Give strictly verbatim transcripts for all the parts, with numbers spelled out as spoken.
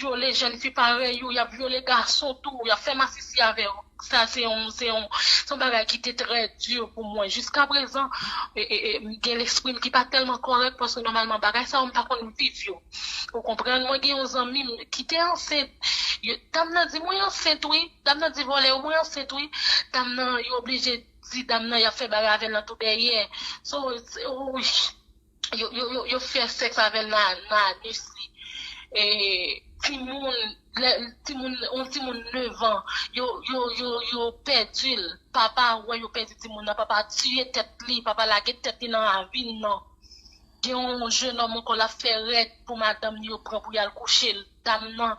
vyole jèn fi parèy ou, y ap vyole gason tou, y ap fè masisi avè w. Sa se yon, se yon, se yon bagay ki te trè di pou mwen. Jiska prezan, e, e, e, m gen lespri m ki pa tèlman kòrèk paske nòmalman bagay sa yo m pa konn viv yo. Ou konprann? Mwen gen yon zanmi m ki te ansent. Yo, dam nan di mwen ansent wi. Dam nan di vòlè yo mwen ansent wi. Dam nan yo oblije di dam nan y ap fè bagay avè l nan tou dèyè. So, se- wi. Yo, yo, yo, yo fè sèks avè l nan, nan anus li. E, timoun, lè, timoun, yon timoun nev an, yo, yo, yo, yo pèdi l. Papa wè yo pèdi timoun nan, papa tiye tèt li, papa lage tèt li nan ravin nan. Gen yon jennonm ankò l ap fè rèd pou madanm li yo pran pou y al kouche l. Dam nan,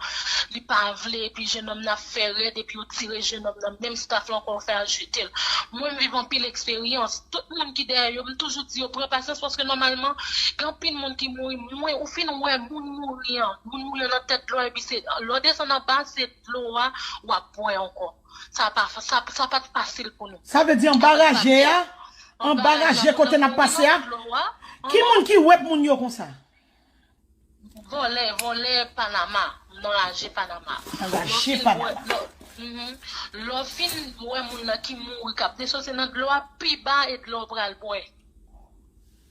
li pa vle, epi jennonm nan ap fè rèd, epi yo tire jennonm nan. Menm staff la ankò fè al jete l. Mwen, m viv anpil eksperyans. Tout moun ki dèyè yo, m toujou di yo pran pasyans, paske nòmalman, gen anpil moun ki mouri. Mwen, ou fin wè moun mouri an, moun mouri an nan tèt dlo a, epi se, lè w desann anba, se dlo a, w ap bwè ankò. Sa pa, sa, sa pa t fasil pou nou. Sa vle di anba raje a, anba raje kote n ap pase a, ki moun ki wèp moun yo konsa? Vòlè, vòlè Panama, nan raje Panama. Nan raje Panama. Lè w fin wè, lè w, mhm. Lè w fin wè moun nan ki mouri k ap desòti nan dlo a, pi ba e dlo w pral bwè.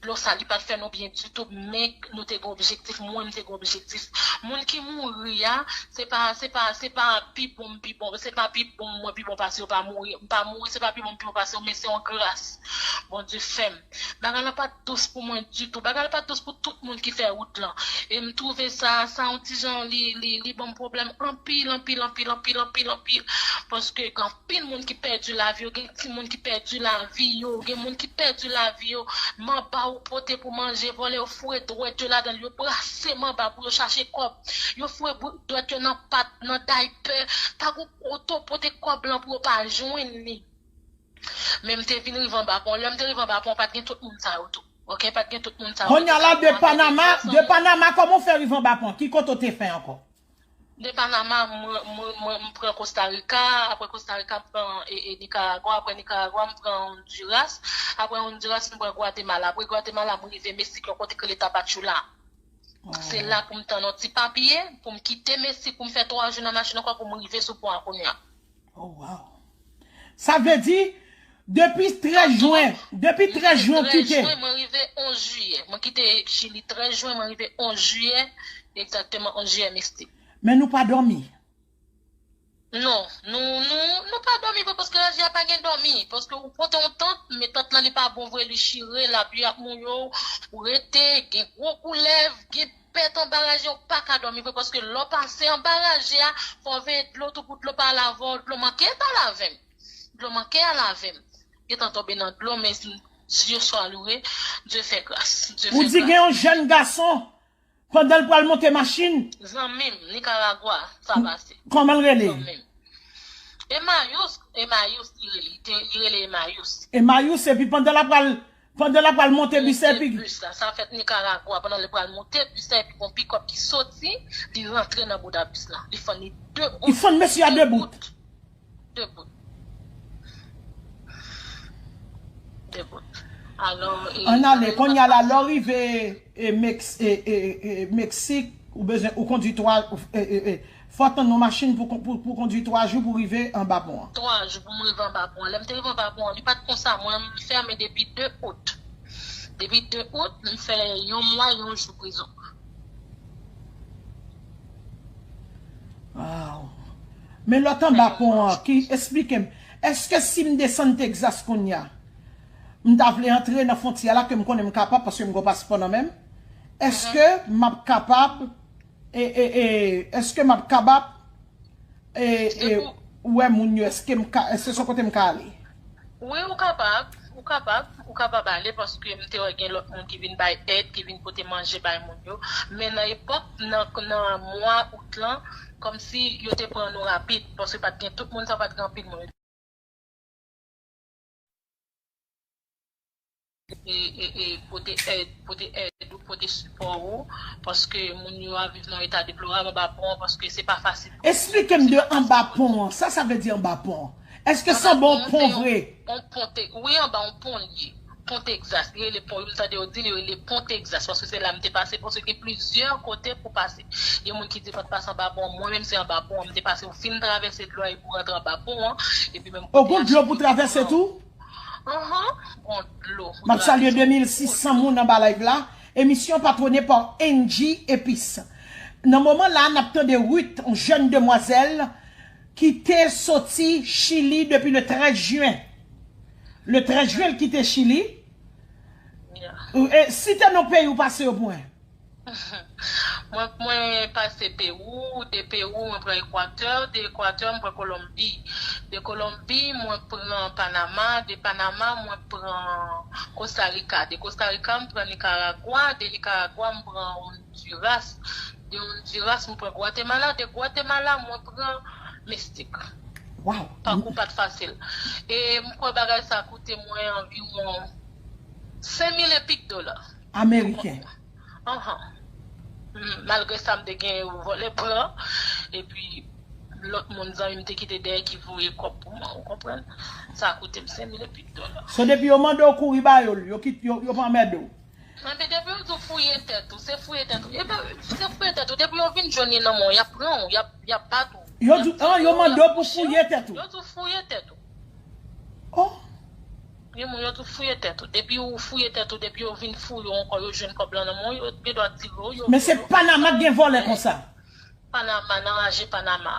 Dlo sa, li pa t fè nou byen ditou, men nou te gen objektif, mwen m te gen objektif. Moun ki mouri a, se pa, se pa, se pa pi bon m pi bon, se pa pi bon mwen pi bon pase yo pa mouri, m pa mouri, se pa pi bon m pi bon pase yo, men se yon gras. Bondye fè m. Bagay la pa t dous pou mwen ditou. Bagay la pa t dous pou tout moun ki fè wout lan. E m twouve sa, sa yon ti jan li, li, li ban m pwoblèm anpil, anpil, anpil, anpil, anpil, anpil. Paske gen anpil moun ki pèdi lavi yo, gen timoun ki pèdi lavi yo, gen moun ki pèdi lavi yo. Manba ou pote pou manje, vòlè yo foure dwèt yo ladan l, yo brase manba pou yo chache kòb. Yo foure bou- dwèt yo nan pat, nan daypè. Pa gon kote w pote kòb lan pou yo pa jwenn li. Men m te vin rive anba pon. Lè m te rive anba pon, pa t gen tout moun sa yo tou. Ok, pa t gen tout moun sa yo. Kounye a la, de Panama, de Panama, kòman w fè rive anba pon? Ki kote w te fè ankò? De Panama, mwen, mwen, mwen, m pran Costa Rica, apre Costa Rica, m pran, e, e, Nicaragua, apre Nicaragua, m pran Honduras, apre Honduras, m pran Guatemala, apre Guatemala, m rive Meksik, yon kote k rele Tapachula. Se la pou m tann yon ti papye, pou m kite Meksik, pou m fè twa jou nan machin ankò, pou m rive sou pon an kounye a. Oh, wow. Sa vle di, depi trèz jen, depi trèz jen w kite. Depi trèz jen, mwen rive onz jiyè. Mwen kite Chili trèz jen, mwen rive onz jiyè, egzakteman onz jiyè, Misty. Men nou pa dòmi. Non, nou, nou, nou pa dòmi vre paske raje a pa gen dòmi. Paske ou pote yon tant, men tant lan li pa bon vre, li chire, lapli ap mouye w, ou rete, gen gwo koulèv, gen bèt anba raje, ou pa ka dòmi vre, paske lè w pase anba raje a, fò w veye dlo tou pou dlo pa lave w, dlo manke pa lave m. Dlo manke a lave m. Gentan tonbe nan dlo, men Dieu soit loué, Dieu fait grâce, Dieu fait grâce. Ou di gen yon jèn gason, pandan l pral monte machin. Zanmi m, Nicaragua, sa pase. Kòman l rele? Zanmi m. Emmaüs, Emmaüs, li rele, li te, li rele Emmaüs. Emmaüs, epi pandan l ap pral Pandan l ap pral monte bis la, epi. Monte bis la, sa fèt Nicaragua. Pandan l pral monte bis la, epi gon pikòp ki soti, li rantre nan bouda bis la. Li fann li de bout. Li fann mesye a de bout. De bout. De bout. Alò, e, ann ale, kounye a la, lè w rive, e, Meks-, e, e, e, Meksik, ou bezwen, ou kondui twa, e, e, e, Fò w tann yon machin pou, pou, pou kondui twa jou pou rive anba pon an. Twa jou pou m rive anba pon an. Lè m te rive anba pon an, li pa t konsa. Mwen, m fèmen depi de out. Depi de out, m fè yon mwa, yon jou prizon. Wow. Men lòt anba pon an, ki, esplike m, èske si m desann Texas kounye a, m ta vle antre nan fwontyè la ke m konnen m kapab paske m gon paspò nan men m, èske m ap kapab E, e, e, èske m ap kapab, e, e, wè moun yo? Èske m ka, èske se yon kote m ka ale? Wi, ou kapab, ou kapab, ou kapab ale paske m te wè gen lòt moun ki vin bay èd, ki vin pote manje bay moun yo. Men nan epòk, nan, nan mwa out lan, kòmsi yo te pran nou rapid, paske pa t gen tout moun sa, pa t gen anpil moun. E, e, e, pote èd, pote èd ou, pote sipò ou, paske moun yo ap viv nan eta deplorab anba pon an, paske se pa fasil pou yo. Esplike m de anba pon an. Sa, sa vle di anba pon an? Èske se anba yon pon vre? Anba pon, se yon, yon pon te, wi, anba yon pon li ye. Pon Texas. Li rele pon, m tande yo di li rele pon Texas, paske se la m te pase, paske gen plizyè kote pou pase. Gen moun ki di pa t pase anba pon an, mwen menm se anba pon an m te pase, ou fin travèse dlo a epi ou rantre anba pon an, epi menm kote. O, gon dlo pou travèse tou? Anhan, gon dlo pou travèse. M ap salye de mil sis san moun anba live la. Emisyon patwone pa Angie Epis. Nan moman la, n ap tande Ruth, yon jèn demwazèl ki te soti Chili depi le trèz jen. Le trèz jen, l kite Chili. Yeah. E, site non peyi ou pase yo pou mwen. Mwen, mwen pase Pewou, de Pewou, mwen pran Ekwatè, de Ekwatè, mwen pran Kolonbi. De Kolonbi, mwen pran Panama, de Panama, mwen pran Kosta Rika, de Kosta Rika, mwen pran Nikaragwa, de Nikaragwa, mwen pran Ondiras, de Ondiras, mwen pran Gwatemala, de Gwatemala, mwen pran Mestik. Waw! Pakou pa t fasil. E m kwè bagay sa koute mwen anviwon senk mil epik dola. Ameriken. Anhan. Mm, malgre sa, m te gen yon vòlè pran. Epi, lòt moun, zanmi m te kite dèyè ki voye kòb pou mwen, ou konprann? Sa koute m senk mil epik dola. So, depi yo mande w kouri ba yo l, yo kit, yo, yo pa anmède w. Anben, depi yo di w fouye tèt ou, se fouye tèt ou. E pa, se fouye tèt ou. Depi yo vin jwenn li nan men w, y ap pran w, y ap, y ap bat ou. Yo di, an, yo mande w pou fouye tèt ou. Yo di w fouye tèt ou. Oh. Gen moun yo tou fouye tèt ou. Depi ou fouye tèt ou, depi yo vin fouye w ankò, yo jwenn kòb lan nan men w, yo gen dwa tire w, yo... Men se Panama k gen vòlè konsa. Panama, nan raje Panama.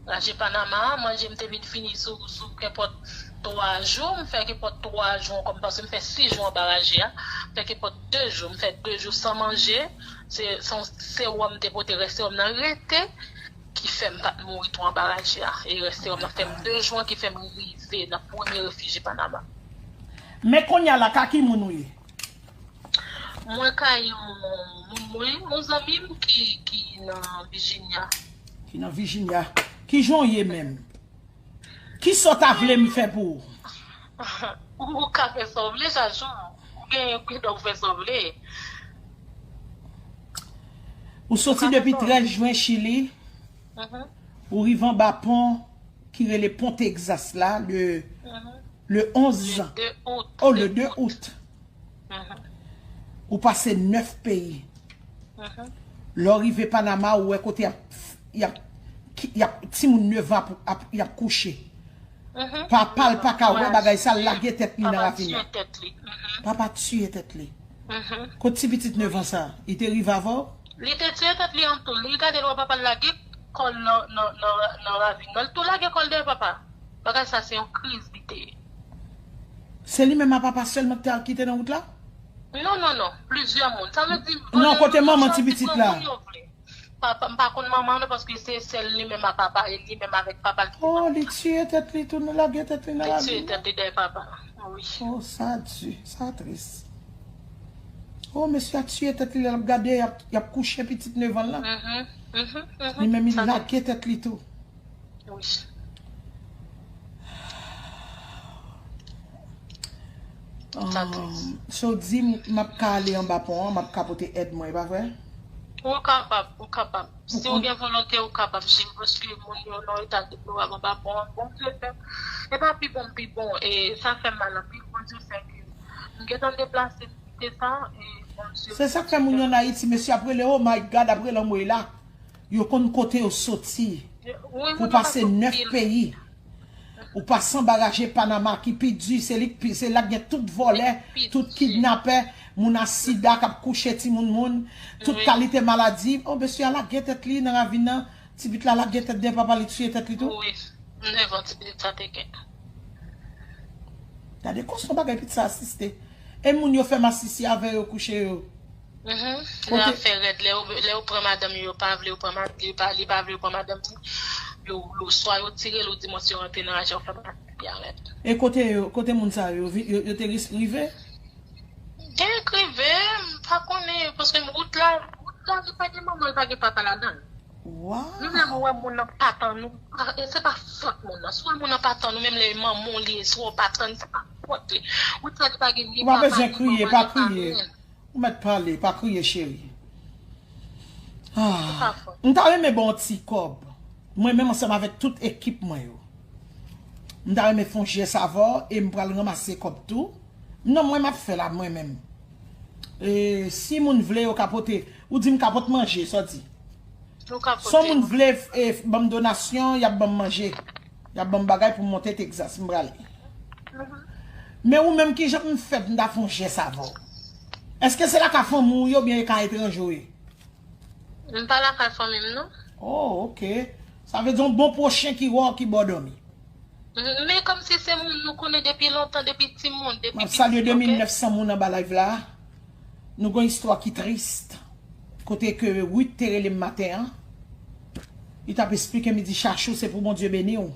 Raje Panama a, manje m te vin fini sou, sou kenpòt twa jou, m fè kenpòt twa jou ankò, m panse m fè sis jou anba raje a, m fè kenpòt de jou, m fè de jou san manje, se, se, sewòm m te pote, rès sewòm nan rete, ki fè m pa t mouri tou anba raje a. E rès sewòm nan fè m de jou an ki fè m rive nan premye refiji Panama. Men kounye a la, ka ki moun ou ye? Mwen ka yon moun mwen, yon zanmi m ki, ki nan Virginia. Ki nan Virginia. Kijan w ye menm? Kisa w ta vle m fè pou ou? Ou, ou ka fè sa w vle, Jajou. Ou gen, ou gen dwa fè sa w vle. Ou soti depi trèz jen Chili. Mhm. Ou rive anba pon ki rele pon Texas la, le, mhm, le onz. Le de out. Oh, le de out. Mhm. Ou pase nèf peyi. Mhm. Lè w rive Panama, ou wè kote y ap, y ap, ki- y ap, timoun nèf an ap, ap, y ap kouche. Mhm. Papa l pa ka wè bagay sa, l lage tèt li nan ravin nan. Papa tiye tèt li. Mhm. Papa tiye tèt li. Mhm. Kot ti pitit nèf an sa? Li te rive avè w? Li te tiye tèt li an tou. Li gade l wè papa l lage kò l nan, nan, nan, nan ravin nan. Li tou lage kò l dèyè papa. Bagay sa se yon kriz li te ye. Se li menm a papa sèlman ki te al kite nan wout la? Non, non, non. Plizyè moun. Sa vle di, non, kote manman ti pitit la? Papa, m pa konn manman non, paske se sèl li menm a papa, e li menm avèk papa l ki te nan wout la. Oh, li tiye tèt li tou, nou lage tèt li nan ravin nan. Li tiye tèt li dèyè papa. Wi. Oh, sa di, sa tris. Oh, mesye a tiye tèt li, lè l ap gade, y ap, y ap kouche pitit nèf an lan. Mhm, mhm, mhm. Li menm, li lage tèt li tou. Wi. Sa tris. Um, so w di m, m ap ka ale anba pon an, m ap ka pote èd mwen, e pa vre? Ou kapab, ou kapab. Si w gen volonte, ou kapab, cheri, paske moun yo nan eta deplorab anba pon an, Bondye fè. E pa pi bon, pi bon, e sa fè m mal anpil, Bondye fè ke m gentan deplase m kite sa, e Bondye... Se sa k fè moun yo ann Ayiti, mesye ap rele, oh my God, ap rele anmwey la. Yo konn kote yo soti. Wi, wi, pou pase nèf peyi. Ou pase anba raje Panama ki pi di, se li k pi, se la k gen tout vòlè, tout kidnapè, moun a sida k ap kouche timoun moun, tout kalite maladi. Oh, mesye a lage tèt li nan ravin nan. Ti pitit la lage tèt dèyè papa li, tiye tèt li tou. Wi, nèf an ti pitit sa te gen. Gade konsa yon bagay pitit sa asiste. E moun yo fè masisi avè yo, kouche yo. Mhm. Lè afè rèd, lè yo, lè yo pran madanm yo, yo pa vle yo pran mad-, yo pa, li pa vle yo pran madanm li, yo, yo, swa yo tire l, ou di mwen si yo rantre nan raje, yo fè bagay byen rèd. E kote yo, kote moun sa yo, yo, yo te ris-, rive? Gen k rive, m pa konnen, paske wout la, wout la, li pa gen manman, li pa gen papa ladan l. Waw. Nou menm, ou wè moun nan pa tann ou, e se pa fòt moun nan. Si w wè moun nan pa tann ou, menm lè e manman w li ye, si w pa tann, se pa fòt li. Ou di sa ki pa gen ni papa, ni manman, ni pa menm. Ou pa bezwen kriye, pa kriye. Ou mèt pale, pa kriye, cheri. Ah, m ta renmen ba w ti kòb. Mwen menm ansanm avèk tout ekip mwen yo. M ta renmen fè yon jès avè w e m pral ranmase kòb tou. Non, mwen m ap fè la, mwen menm. E, si moun vle, yo ka pote. Ou di m ka pot manje, sa w di. Nou ka Son pote. Moun vle e, ban m donasyon, y ap ban m manje. Y ap ban m bagay pou m monte Texas, m prale. Men ou menm, ki jan m fè pou m ta fè yon jès avè w? Èske se lakay fanmi w ye oubyen e ka etranje w ye? M pa lakay fanmi m, non. Oh, ok. Sa vle di yon bon pwochen ki wè w ki bò dòmi. Men kòmsi se moun nou konnen depi lontan, depi timoun, depi M ap salye pitit, de mil ok? nèf san moun anba live la. Nou gen yon istwa ki tris. Kote ke Ruth te rele m maten an. Li t ap esplike m, li di, Chachou, se pou Bondye beni w.